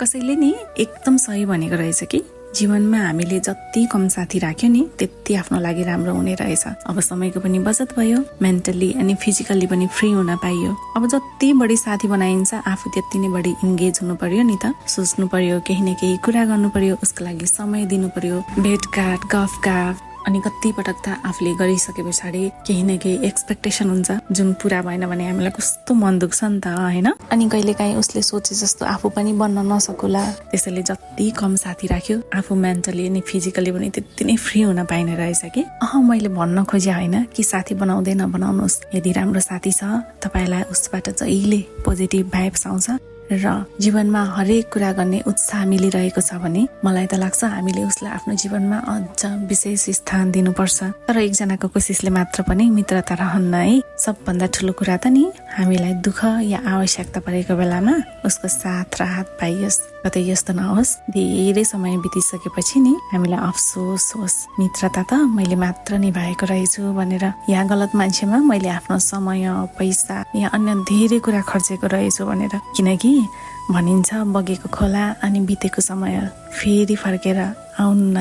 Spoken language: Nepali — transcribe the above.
कसैले नि एकदम सही भनेको रहेछ कि जीवनमा हामीले जति कम साथी राख्यो नि त्यति आफ्नो लागि राम्रो हुने रहेछ। अब समयको पनि बचत भयो, मेन्टली अनि फिजिकल्ली पनि फ्री हुन पाइयो। अब जति बढी साथी बनाइन्छ आफू त्यति नै बढी इन्गेज हुनु पर्यो नि त। सोच्नु पर्यो, केही न केही कुरा गर्नु पर्यो, उसको लागि समय दिनु पर्यो, भेटघाट गफगाफ। अनि कति पटक त आफूले गरिसके पछाडि केही न केही एक्सपेक्टेसन हुन्छ जुन पुरा भएन भने हामीलाई कस्तो मन दुख्छ नि त हैन। अनि कहिलेकाहीँ उसले सोचे जस्तो आफू पनि बन्न नसकुला। त्यसैले जति कम साथी राख्यो आफू मेन्टली अनि फिजिकली पनि त्यति नै फ्री हुन पाइने रहेछ कि। मैले भन्न खोजे होइन कि साथी बनाउँदै नबनाउनुहोस्। यदि राम्रो साथी छ तपाईलाई उसबाट जहिले पोजिटिभ भाइब्स आउँछ र जीवनमा हरेक कुरा गर्ने उत्साह मिलिरहेको छ भने मलाई त लाग्छ हामीले उसलाई आफ्नो जीवनमा अझ विशेष स्थान दिनुपर्छ। तर एकजनाको कोसिसले मात्र पनि मित्रता रहन्न है। सबभन्दा ठुलो कुरा त नि हामीलाई दुःख या आवश्यकता परेको बेलामा उसको साथ र हात पाइयोस्। कतै यस्तो नहोस् धेरै समय बितिसकेपछि नि हामीलाई अफसोस होस् मित्रता त मैले मात्र निभाएको रहेछु भनेर, या गलत मान्छेमा मैले आफ्नो समय पैसा या अन्य धेरै कुरा खर्चेको रहेछु भनेर। किनकि भनिन्छ बगेको खोला अनि बितेको समय फेरि फर्केर आउन